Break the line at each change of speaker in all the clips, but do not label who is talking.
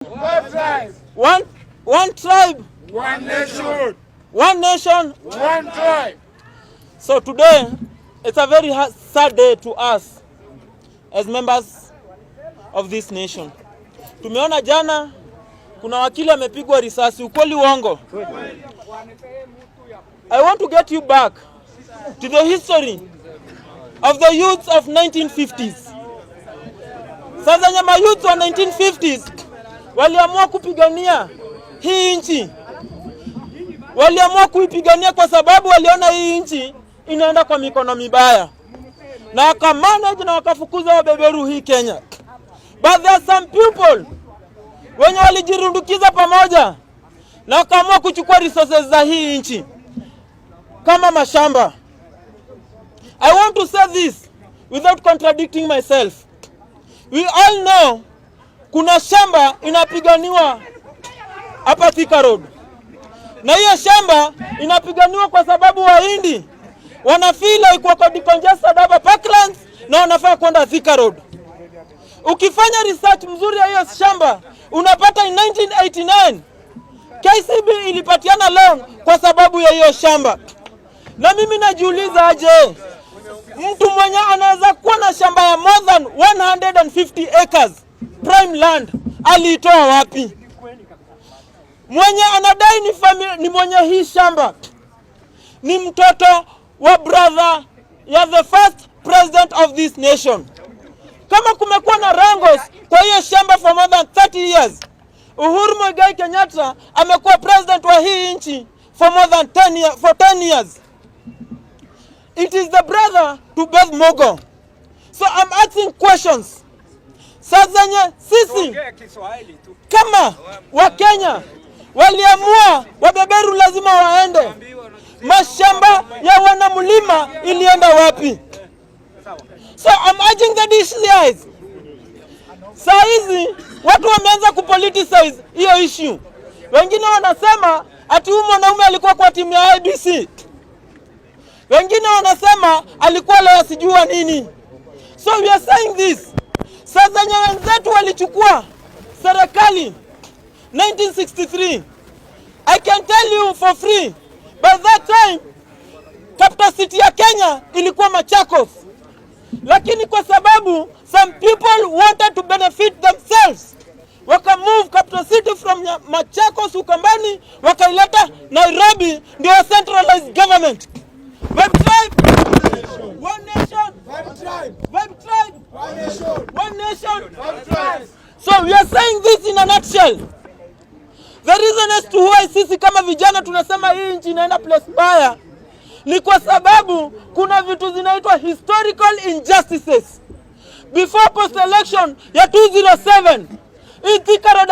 One tribe.
One tribe,
One nation.
One nation.
One tribe.
So today, it's a very sad day to us as members of this nation. Tumeona jana kuna wakili amepigwa risasi, ukweli uongo? I want to get you back to the history of the youths of 1950s. Sasa nyama youth wa 1950s waliamua kupigania hii nchi, waliamua kuipigania kwa sababu waliona hii nchi inaenda kwa mikono mibaya, na wakamanage na wakafukuza wabeberu hii Kenya. But there are some people wenye walijirundukiza pamoja na wakaamua kuchukua resources za hii nchi kama mashamba. I want to say this without contradicting myself. We all know kuna shamba inapiganiwa hapa Thika Road, na hiyo shamba inapiganiwa kwa sababu Wahindi wana feel like wako decongested hapa Parklands na wanafaa kwenda Thika Road. Ukifanya research mzuri ya hiyo shamba, unapata in 1989 KCB ilipatiana loan kwa sababu ya hiyo shamba. Na mimi najiuliza aje, mtu mwenye anaweza kuwa na shamba ya more than 150 acres prime land aliitoa wapi? Mwenye anadai ni mwenye hii shamba ni mtoto wa brother ya the first president of this nation. Kama kumekuwa na wrangles kwa hiyo shamba for more than 30 years, Uhuru Muigai Kenyatta amekuwa president wa hii nchi for more than 10 years, for 10 years. It is the brother to Beth Mugo. So I'm asking questions. Saa zenye sisi kama Wakenya waliamua wabeberu lazima waende, mashamba ya wanamlima ilienda wapi? So I'm urging the DCIs. Saa hizi watu wameanza kupoliticize hiyo issue. Wengine wanasema ati huyu mwanaume alikuwa kwa timu ya IEBC, wengine wanasema alikuwa leo sijua nini. So we are saying this, saa zenye wenzetu walichukua serikali 1963, I can tell you for free, by that time capital city ya Kenya ilikuwa Machakos, lakini kwa sababu some people wanted to benefit themselves, waka move capital city from Machakos Ukambani, wakaileta Nairobi, ndio centralized government. Vibe tribe, one nation,
One tribe.
Vibe tribe,
One nation.
One nation.
One tribe.
So we are saying this in a nutshell. The reason as to why sisi kama vijana tunasema hii nchi inaenda place mbaya ni kwa sababu kuna vitu zinaitwa historical injustices. Before post election ya 207, hii Thika Road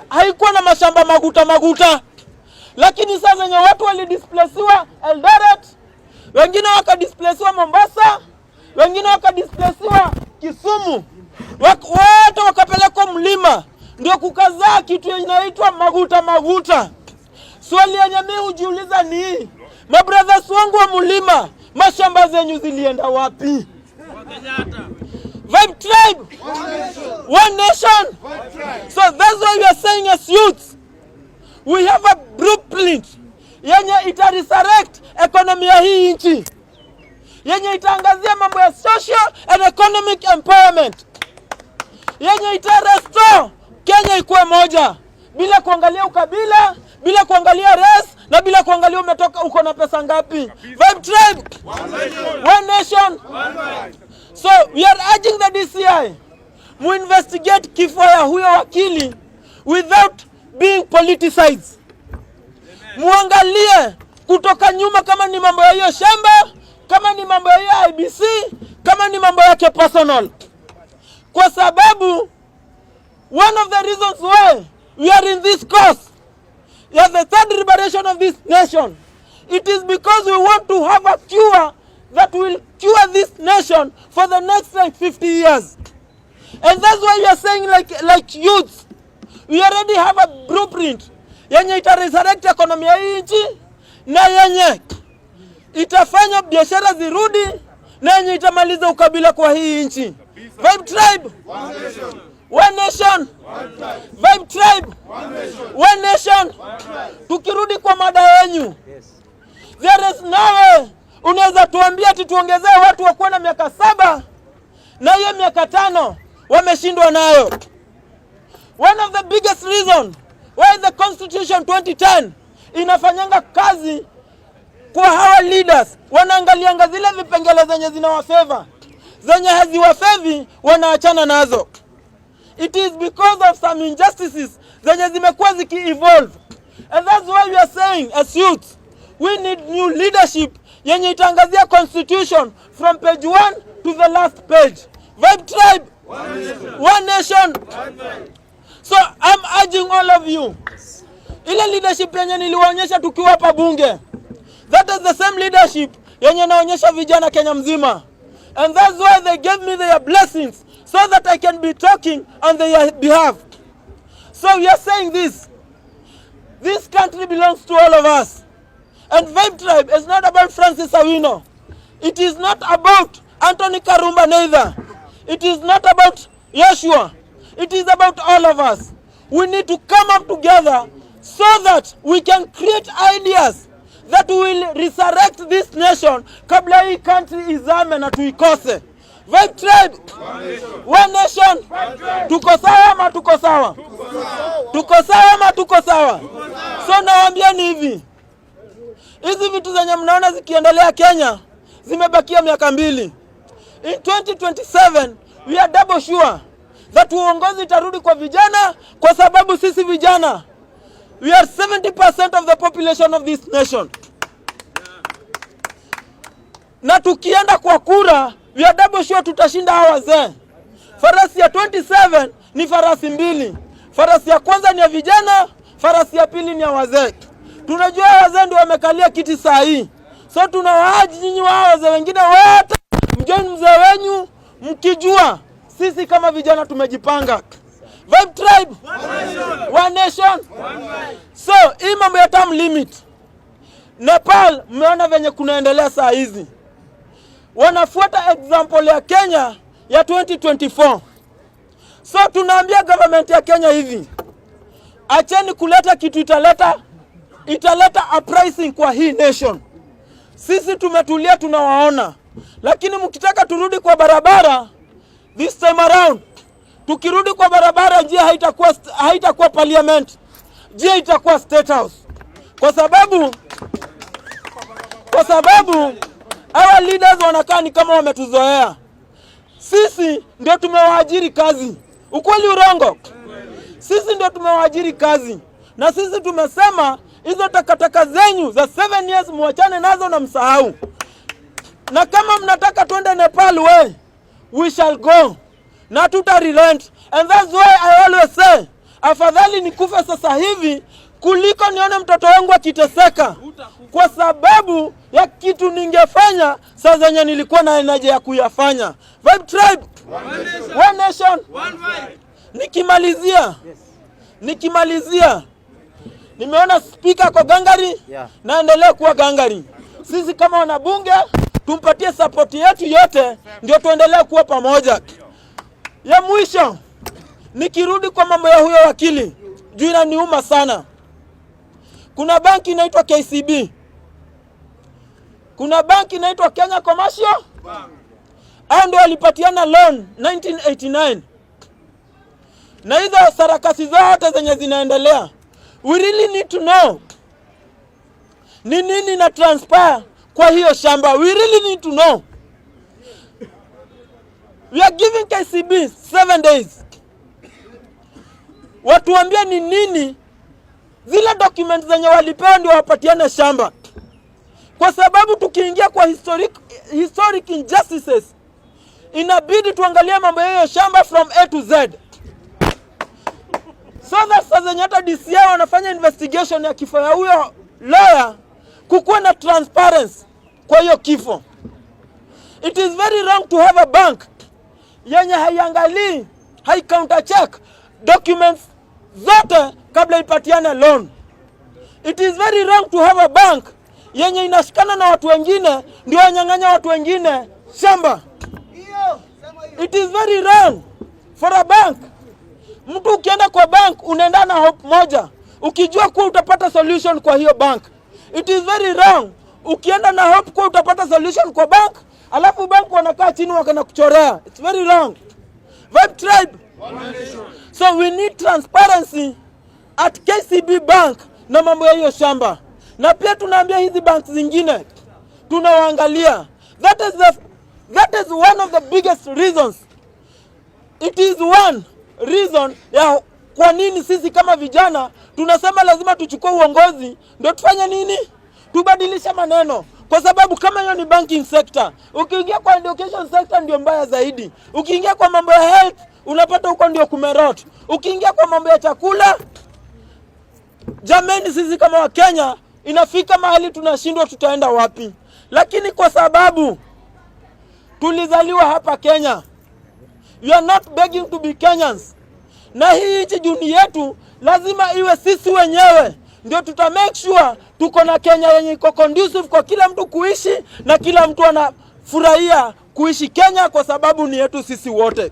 haikuwa na mashamba maguta maguta, lakini sasa zenye watu walidisplaciwa Eldoret, wengine wakadisplaciwa Mombasa, wengine wakadisplaciwa Kisumu, wote wakapelekwa mlima, ndio kukazaa kitu inaitwa maguta maguta. Swali yenye mi hujiuliza ni hii, mabrothers wangu wa mlima, mashamba zenyu zilienda wapi? Vibe tribe, one nation.
One tribe.
So that's why we are saying, as youths, we have a blueprint yenye ita resurrect economy ya hii nchi, yenye itaangazia mambo ya social and economic empowerment, yenye ita restore Kenya ikuwe moja bila kuangalia ukabila, bila kuangalia race na bila kuangalia umetoka uko na pesa ngapi. Vibe tribe, one nation. So we are urging the DCI muinvestigate kifo ya huyo wakili without being politicized. Muangalie kutoka nyuma kama ni mambo ya hiyo shamba, kama ni mambo ya hiyo IEBC, kama ni mambo yake personal, kwa sababu one of the reasons why we are in this course ya the third liberation of this nation, it is because we want to have a cure that will cure this nation for the next like 50 years. And that's why we are saying, like youths, we already have a blueprint yenye ita resurrect economy ya hii nchi na yenye itafanya biashara zirudi na yenye itamaliza ukabila kwa hii nchi. Vibe tribe, One nation. Vibe Tribe. One nation. Tukirudi kwa mada yenyu, there is no way unaweza tuambia ati tuongezee watu wakuwa na miaka 7 na hiyo miaka 5 wameshindwa nayo. One of the biggest reason why the constitution 2010 inafanyanga kazi kwa hawa leaders, wanaangalianga zile vipengele zenye zinawafavor, zenye haziwafavour wanaachana nazo. It is because of some injustices zenye zimekuwa ziki-evolve, and that's why we are saying as youth we need new leadership yenye itaangazia constitution from page 1 to the last page. Vibe Tribe, one nation. So I'm urging all of you, ile leadership yenye niliwaonyesha tukiwa hapa bunge, that is the same leadership yenye naonyesha vijana Kenya mzima, and that's why they gave me their blessings so that I can be talking on their behalf. So we are saying this country belongs to all of us, and Vibe Tribe is not about Francis Awino. It is not about Anthony Karumba neither. It is not about Joshua. It is about all of us. We need to come up together so that we can create ideas that will resurrect this nation kabla hii country izame na tuikose. Vibe Tribe, one nation. Tuko sawa ama tuko sawa? Tuko sawa ama tuko sawa? So nawaambieni hivi, hizi vitu zenye mnaona zikiendelea Kenya zimebakia miaka 2. In 2027 we are double sure that uongozi itarudi kwa vijana, kwa sababu sisi vijana, we are 70% of the population of this nation, na tukienda kwa kura, we are double sure tutashinda hawa wazee. Farasi ya 27 ni farasi mbili. Farasi ya kwanza ni ya vijana, farasi ya pili ni ya wazee. Tunajua wazee ndio wamekalia kiti saa hii, so tunawaurge nyinyi wao wazee wengine wote mjoin mzee wenyu, mkijua sisi kama vijana tumejipanga. Vibe Tribe, one nation. So hii mambo ya term limit, Nepal mmeona venye kunaendelea saa hizi, wanafuata example ya Kenya ya 2024. So tunaambia government ya Kenya hivi, acheni kuleta kitu italeta uprising kwa hii nation. Sisi tumetulia tunawaona, lakini mkitaka turudi kwa barabara this time around, tukirudi kwa barabara, njia haitakuwa parliament, njia itakuwa State House, kwa sababu our leaders wanakaa ni kama wametuzoea. Sisi ndio tumewaajiri kazi, ukweli urongo? Sisi ndio tumewaajiri kazi, na sisi tumesema hizo takataka zenyu za 7 years muachane nazo na msahau, na kama mnataka twende Nepal we shall go na tuta relent, and that's why I always say afadhali nikufe sasa hivi kuliko nione mtoto wangu akiteseka kwa sababu ya kitu ningefanya saa zenye nilikuwa na energy ya kuyafanya. Vibe Tribe, one nation. Nikimalizia, nimeona spika kwa gangari naendelee kuwa gangari. Sisi kama wanabunge tumpatie support yetu yote, ndio tuendelee kuwa pamoja. Ya mwisho, nikirudi kwa mambo ya huyo wakili, juu inaniuma sana. Kuna banki inaitwa KCB, kuna banki inaitwa Kenya Commercial, hao ndio walipatiana loan 1989 na hizo sarakasi zote zenye zinaendelea, we really need to know ni nini na transpire kwa hiyo shamba. We really need to know. We are giving KCB 7 days watuambie ni nini zile documents zenye walipewa ndio wapatiane shamba, kwa sababu tukiingia kwa historic injustices inabidi tuangalie mambo ya hiyo shamba from A to Z, so that saa zenye hata DCI wanafanya investigation ya kifo ya huyo lawyer, kukuwa na transparency kwa hiyo kifo. It is very wrong to have a bank yenye haiangalii, hai counter check documents zote kabla ipatiane loan. It is very wrong to have a bank yenye inashikana na watu wengine ndio wanyang'anya watu wengine shamba. It is very wrong for a bank Mtu ukienda kwa bank unaenda na hope moja, ukijua kuwa utapata solution kwa hiyo bank. It is very wrong ukienda na hope kuwa utapata solution kwa bank, alafu bank wanakaa chini wakanakuchorea. It's very wrong. Vibe Tribe. So we need transparency at KCB Bank na mambo ya hiyo shamba, na pia tunaambia hizi banks zingine tunawaangalia. That is one of the biggest reasons. It is one reason ya kwa nini sisi kama vijana tunasema lazima tuchukue uongozi ndio tufanye nini? Tubadilishe maneno, kwa sababu kama hiyo ni banking sector, ukiingia kwa education sector ndio mbaya zaidi. Ukiingia kwa mambo ya health unapata huko ndio kumerot. Ukiingia kwa mambo ya chakula, jameni, sisi kama Wakenya inafika mahali tunashindwa tutaenda wapi, lakini kwa sababu tulizaliwa hapa Kenya, you are not begging to be Kenyans, na hii nchi juu ni yetu, lazima iwe sisi wenyewe ndio tuta make sure tuko na Kenya yenye iko conducive kwa kila mtu kuishi na kila mtu anafurahia kuishi Kenya kwa sababu ni yetu sisi wote.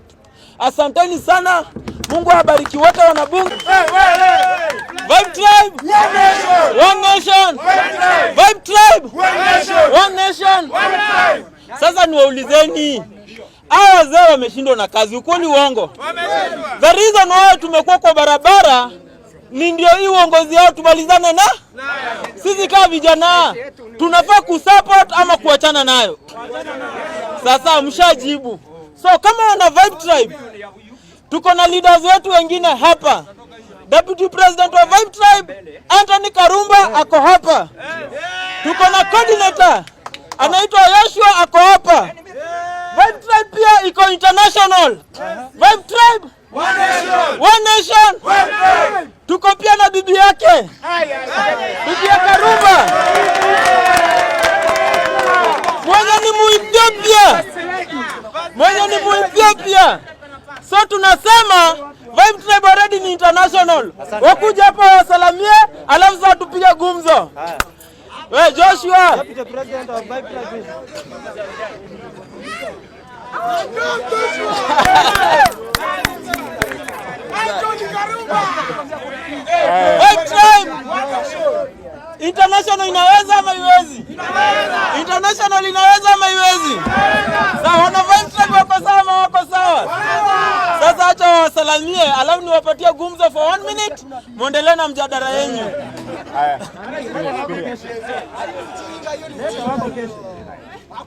Asanteni sana, Mungu awabariki wote wanabunge. Vibe Tribe,
One nation!
One nation.
One tribe!
Vibe Tribe,
One nation!
One nation.
One tribe!
Sasa niwaulizeni, hawa wazee wameshindwa na kazi, ukweli uongo? The reason why tumekuwa kwa barabara ni ndio hii uongozi yao tumalizane na sisi kama vijana tunafaa kusupport ama kuachana nayo. Sasa mshajibu. So kama wana Vibe Tribe, tuko na leaders wetu wengine hapa. Deputy President wa Vibe Tribe Anthony Karumba ako hapa. Tuko na coordinator anaitwa Joshua ako hapa. Vibe Tribe pia iko international. Vibe Tribe,
One nation!
One nation.
One tribe!
Tuko pia na bibi yake, bibi ya Karumba mwenye ni Muethiopia, mwenye ni Muethiopia. So tunasema Vibe Tribe already ni international, wakuja hapa wasalamie, alafu sasa tupige gumzo. We Joshua,
Deputy President of Vibe Tribe.
Anthony Karumba!
Vibe Tribe international inaweza ama iwezi? International inaweza ama iwezi? Sawa, wana Vibe Tribe wako sawa ama wako sawa? Sasa acha wawasalamie, alafu niwapatie gumzo for one minute, muendelee na mjadala yenyu.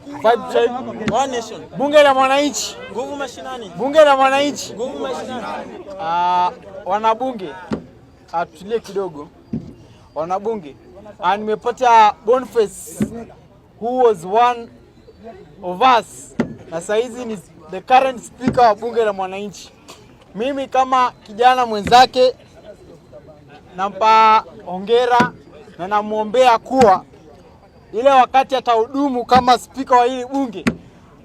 Vibe Tribe.
One nation.
Bunge la Mwananchi.
Nguvu mashinani.
Bunge la Mwananchi.
Nguvu mashinani.
Wanabunge, tulie kidogo. Wanabunge, nimepata Boniface who was one of us na saizi ni the current speaker wa Bunge la Mwananchi. Mimi kama kijana mwenzake nampa hongera na namwombea kuwa ile wakati atahudumu kama spika wa hili bunge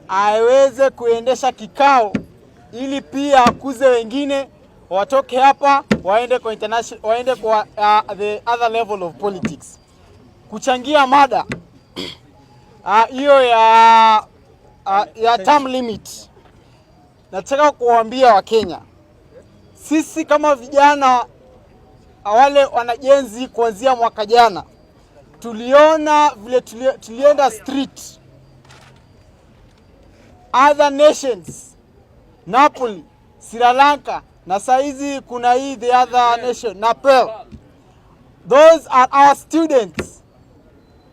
aweze kuendesha kikao ili pia akuze wengine watoke hapa waende kwa international, waende kwa the other level of politics. Kuchangia mada hiyo ya term limit, nataka kuwaambia Wakenya, sisi kama vijana wale wanajenzi kuanzia mwaka jana tuliona vile tulienda street, other nations, Napoli, Sri Lanka na saizi kuna hii the other nation Nepal. Those are our students,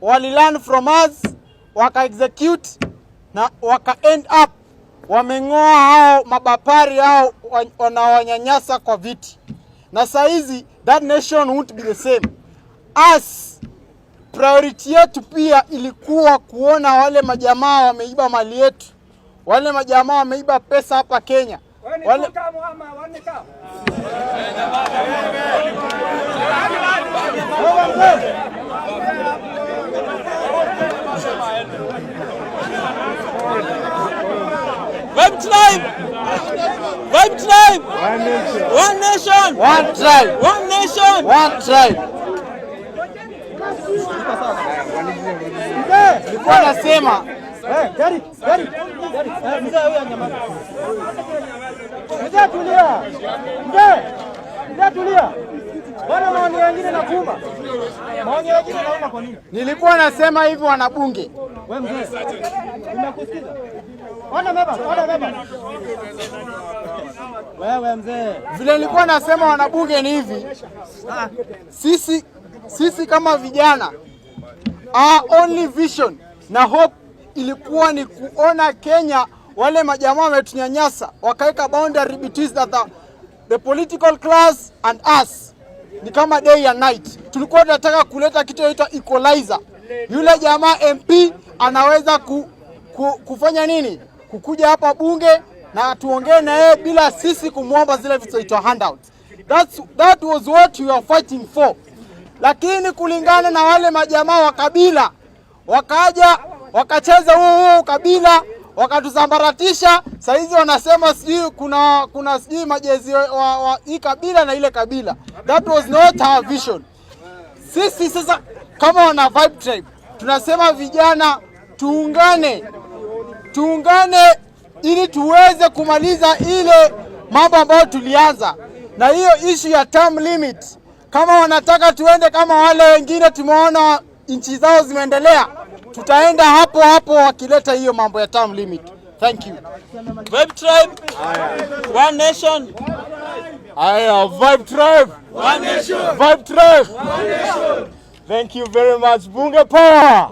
wali learn from us, waka execute na waka end up wameng'oa hao mabapari hao wanawanyanyasa kwa viti, na saizi that nation won't be the same. Us priority yetu pia ilikuwa kuona wale majamaa wameiba mali yetu, wale majamaa wameiba pesa hapa Kenya. Wale...
Vibe Tribe! Vibe Tribe! One nation!
One tribe.
One nation!
One tribe. Nilikuwa nasema
Mzee tulia. Mzee. Mzee tulia. Bwana, maoni wengine nakuuma. Maoni wengine nauma kwa nini?
Nilikuwa nasema hivi wanabunge,
Wewe mzee. Nimekusikiza. Ona baba, ona baba. Wewe mzee.
Vile nilikuwa nasema wanabunge ni hivi, sisi kama vijana, our only vision na hope ilikuwa ni kuona Kenya, wale majamaa wametunyanyasa, wakaweka boundary between the political class and us, ni kama day and night. Tulikuwa tunataka kuleta kitu inaitwa equalizer. Yule jamaa MP anaweza kufanya nini? Kukuja hapa bunge na tuongee na yeye bila sisi kumwomba zile vitu zinaitwa handouts. That was what we were fighting for. Lakini kulingana na wale majamaa wa kabila wakaja wakacheza huo huo ukabila wakatusambaratisha. Saizi wanasema sijui kuna sijui majezi wa hii kabila na ile kabila. That was not our vision. Sisi sasa kama wana Vibe Tribe tunasema vijana tuungane, tuungane ili tuweze kumaliza ile mambo ambayo tulianza, na hiyo issue ya term limit. Kama wanataka tuende kama wale wengine tumeona nchi zao zimeendelea, tutaenda hapo hapo wakileta hiyo mambo ya term limit. Thank you.
Vibe Tribe, one nation.
Aya, Vibe Tribe.
One nation.
Vibe Tribe. One nation. Thank you very much. Bunge power.